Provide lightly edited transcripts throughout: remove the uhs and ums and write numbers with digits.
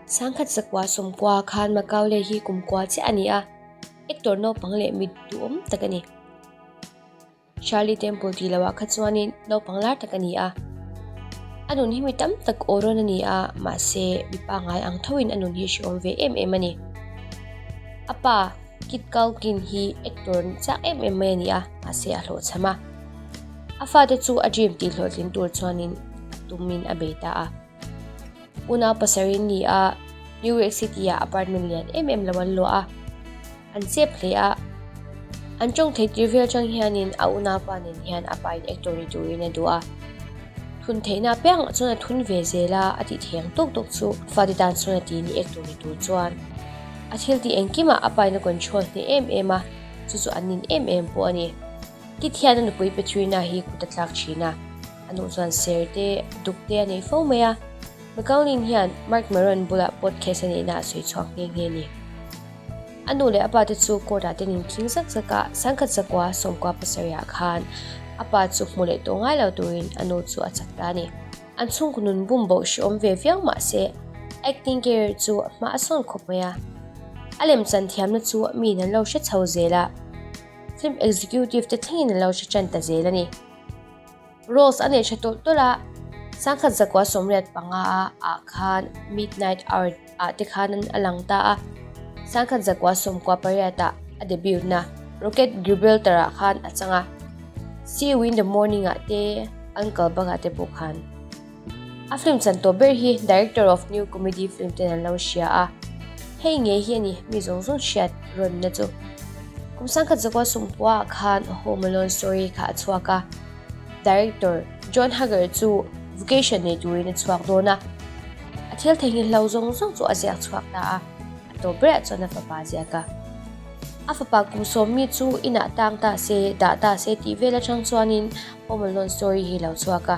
1990 khan Macaulay hi kum kua chiah a ni a, actor naupang leh mi duhawm tak a ni. Shirley Temple tih loh ah kha chuanin naupang lar tak a ni a. A nun hi mi tam tak aw rawn a ni a, mahse mi pangngai ang thoin a nun hi hrehawm ve em em a ni. A pa Kit Culkin hi actor chak em em mai a ni a, mahse a hlawhchham a. A fate chu a dream tih hlawhtlin tur chuanin a tumin a bei ta a. Unau pasarih ni a, New York City ah apartment lian em em lo an luah a. An chep hle a. An tawng thei tir vel atang hianin a unaupa nen hian a pain actor ni turin a duh a. Thun theihna apiangah chuan a thun ve zel a, a tih thei ang tawk tawk chu fate tan chuan a ti ni actor ni tur chuan. A thil tih engkimah a pain a control hneh em em a, chu chu an nin em em pawh a ni. Kit hian a nupui Petrina hi kut a tlak thin a. A nuh chuan ser te, duk te a nei fo mai a. McCaulin hian Marc Maron bulah podcast a neihna a sawi chhuak nghe nghe a ni. A nu leh a pa te chu court ah ten inkhing zak zak a, 1900 17 ah khan a pa chu hmu leh tawh ngai lo turin a nu chu a chak ta a ni. An chhungkaw nun bum boh hrehawm ve viau mah se acting career chu hma a sawn khawp mai a. A lemchan thiamna chu miin an lo hre chho zel a, film executive te thlengin an lo hre tan ta zel a ni. Rose a nei tha tawlh tawlh a, 1985 ah khan Midnight Hour ah te khan a lang ta a, 1998 ah a debut na Rocket Gibraltar ah khan a chang a, See You in the Morning ah te Uncle Buck ah te pawh khan. A film chan tawh ber hi Director of New Comedy Film ten an lo hria a, hei ngei hi a ni mi zawng zawng hriat rawnna chu. Kum 1990 ah khan Home Alone story kha a chhuak a, Director John Hager chu vocation nei turin a chhuak dawn a, a thil theihnghilh hlo zawng zawng chu a ziak chhuak ta a, a tawp berah chuan a fapa a ziak a. A fapa kum sawmmi chu inah tang ta se, dah ta se tih vel atang chuanin Home Alone story hi a lo chhuak a.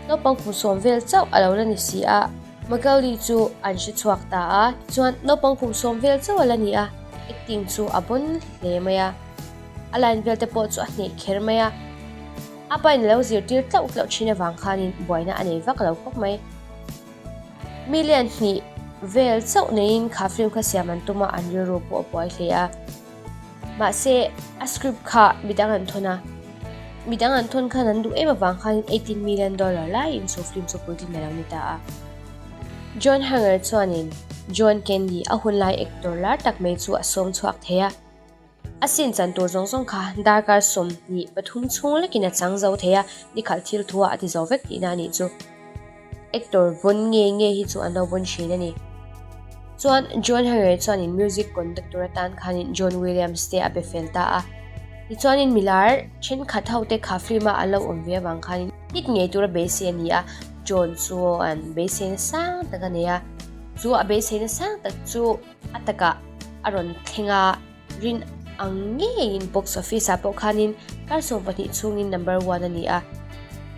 Naupang kum sawm vel chauh a lo la ni si a, Macaulay chu an hre chhuak ta a, tichuan naupang kum sawm vel chauh a la ni a, acting chu a bawn hle mai a, a line vel te pawh chu a hneh kher mai a, a pain a lo zirtir tlauh tlauh thin avang khanin buaina a nei vak lo khawp mai. Million hnih vel chauh neiin kha film kha siam an tum a, an rilru pawh a buai hle a. Mahse, a script kha midang an thawn a, midang an thawn khan an duh em avang khanin 18 million dollar laiin chu film chu puitlin a lo ni ta a. John Hanger chuanin John Candy a hunlai actor lar tak mai chu a sawm chhuak thei a, a scene chan tur zawng zawng kha darkar 23 chhung lekin a chang zo thei a, nikhalh thil thu ah a ti zo vek tihna a nih chu. Actor vawn nge nge hi chu an lo vawn thin a ni. Chuan John Henry chuanin music conductor atan khanin John Williams te a be fel ta a. Tichuanin milar thenkhat ho te kha film a an lo awm ve avang khanin hit ngei tura beisei a ni a, John chuan beiseina sang tak a nei a. Chu a beiseina sang tak chu a takah a rawn thleng a. Rin ang ngeiin box office ah pawh khanin kar 12 chhungin number one a ni a,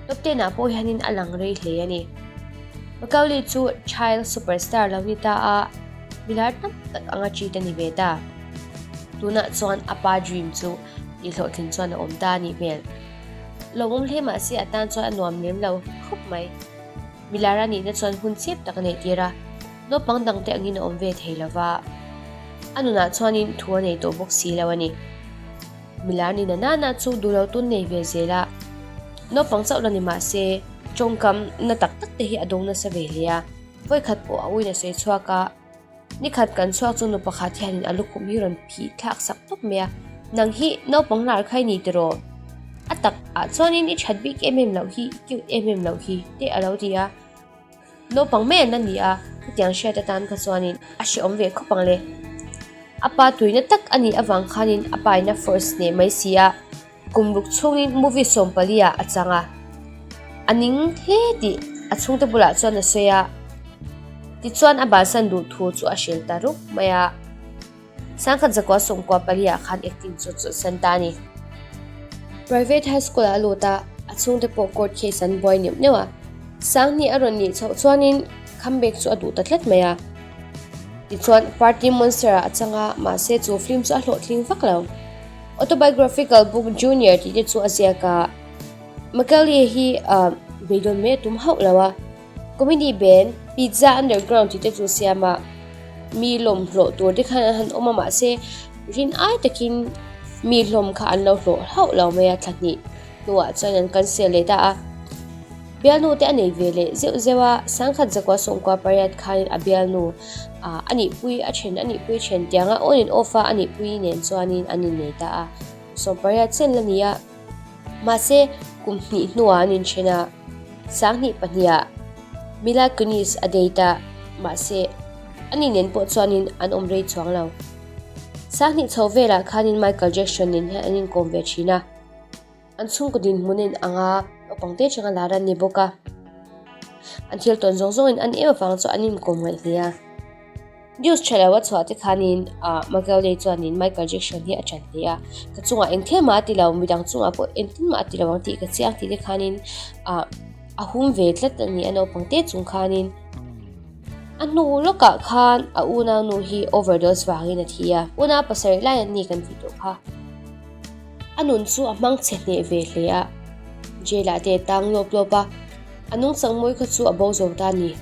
top ten ah pawh hianin a lang rei hle a ni. Macaulay chu child superstar lo ni ta a, milar tam tak anga treat a ni ve ta. Tunah chuan a pa dream chu tihhlawhtlin chuan a awm ta a nih hmel. Lawmawm hle mah se a tan chuan a nuam lem lo khawp mai. Milar a nihna chuan hun chep tak a neih tir a. Naupang dangte angin a awm ve thei lo va, a nunah chuanin thu a nei tawh bawk si lo a ni. Milar ni na nana chu duh lo tun nei ve zel a, naupang chauh la ni mah se tawngkam na tak tak te hi a dawng nasa ve hle a, vawikhat pawh a uin a sawi chhuak a, nikhat kan chhuak chu nu pakhat hianin a lukhum hi rawn phih thlak sak tawp mai a, nang hi naupang lar kha i ni tiraw? A tak ah chuanin i that bik em em loh hi, i cute em em loh hi te a lo ti a. Naupang mai an la ni a, hetiang hriat atan kha chuanin a hrehawm ve khawp ang le. A pa tuina tak a nih avang khanin a pa in a force hneh mai si a, kum ruk chhungin movie 14 ah a chang a. A ning hle tih a chhungte bulah chuan a sawi a, tichuan a bansan duh thu chu a hrilh ta rup mai a. 1994 ah khan acting chu chawlhsan ta a ni. Private high school ah a lut a, a chhungte pawh court case an buai neuh neuh a. Sanghnih a rawn nih chhoh chuanin comeback chu a duh ta tlat mai a. Tichuan Party Monster ah a chang a, mahse chu film chu a hlawhtling vak lo. Autobiographical book Junior tih te chu a ziak a. Macaulay hi beidawn mai a tum hauh lo a. Comedy band. Pizza Underground tih te chu siam a, mi lawm hlawh tur te khan an han awm a mahse rin ai takin mi hlawm kha an lo hlawh hlauh lo mai a thla hnih hnuah chuan an cancel leh ta a. Bialnu te a nei ve leh zeuh zeuh a, sangkhat zakua sawmkua pariat khanin a bialnu ah a nihpui a then a nihpui then tianga on in off a a nihpui nen chuanin an innei ta a, sawmpariat chen la ni a. Mahse, kum hnih hnuah an inthen a, sanghnih pahniha Mila Kunis a date a, mahse, ani nen pawh chuanin an awm rei chuang lo. Sanghnih chho velah khanin Michael Jackson nen hian an inkawm ve thin a, an chhungkaw dinhmun en anga naupang te changa lar an ni bawk a, an thil tawn zawng zawngin an em avang chu an inkawm ngaih hle a. News tha lo a chhuah te khanin ah Macaulay chuanin Michael Jackson hi a ṭan hle a, ka chungah eng thil mah a ti lo, midang chungah pawh engtin mah a ti lo ang tih ka chiang tih te khanin ah a hum ve tlat a ni a naupang te chung khanin. A hnu lawkah khan a unaunu hi overdose vangin a thi a, unau pasarih lai an ni kan tih tawh kha. A nun chu a hmang chhe hneh ve hle a, jail ah te a tang lawp lawp a, a nungchang mawi kha chu a bo zo ta a ni.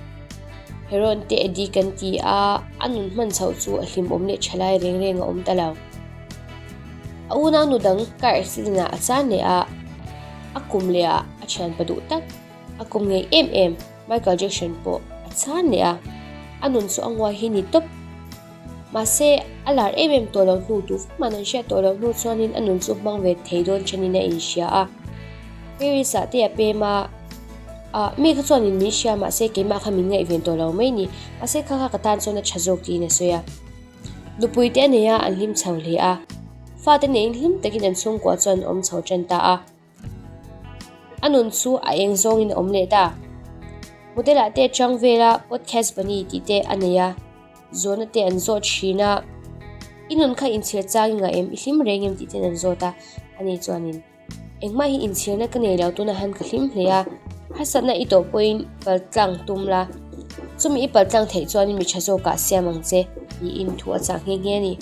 Heron te Eddie kan ti a, a nun hman chhoh chu a hlimawm leh tha lai reng reng a awm ta lo. A unau nu dang car accident ah a chan leh a, a kum leh ah a thianpa duh tak, a kum ngei em em Michael Jackson pawh a chan leh a, a nun chu a nguai hi ni tawp. Mahse, a lar em em tawh loh hnu tu fak man an hriat tawh loh hnu chuanin a nun chu hmang ve thei dawn thenin a inhria a. Paris-ah te a pem a, Ah, mi kha chuanin min hria mahse keimah kha min ngaihven tawh lo mai ni. Mahse kha kha ka tan chuan a tha zawk tiin a sawi a. Nupui te a nei a, an hlim chho hle a. Fate neiin hlim takin an chhungkua chuan an awm chho tan ta a. A nun chu a eng zawngin a awm leh ta. Model-ah te a chang vel a, podcast bunny tih te a nei a. Zawhna te an zawt thin a, I nun kha inchhir chang i ngah em? I hlim reng em? tih ten an zawt a, ani chuanin, Engmah hi inchhirna ka nei lo tunah han ka hlim hle a, harsatna i tawh pawhin paltlang tum la, chumi i paltlang theih chuanin mi tha zawkah siam ang che, tiin thu a chah nghe nghe a ni.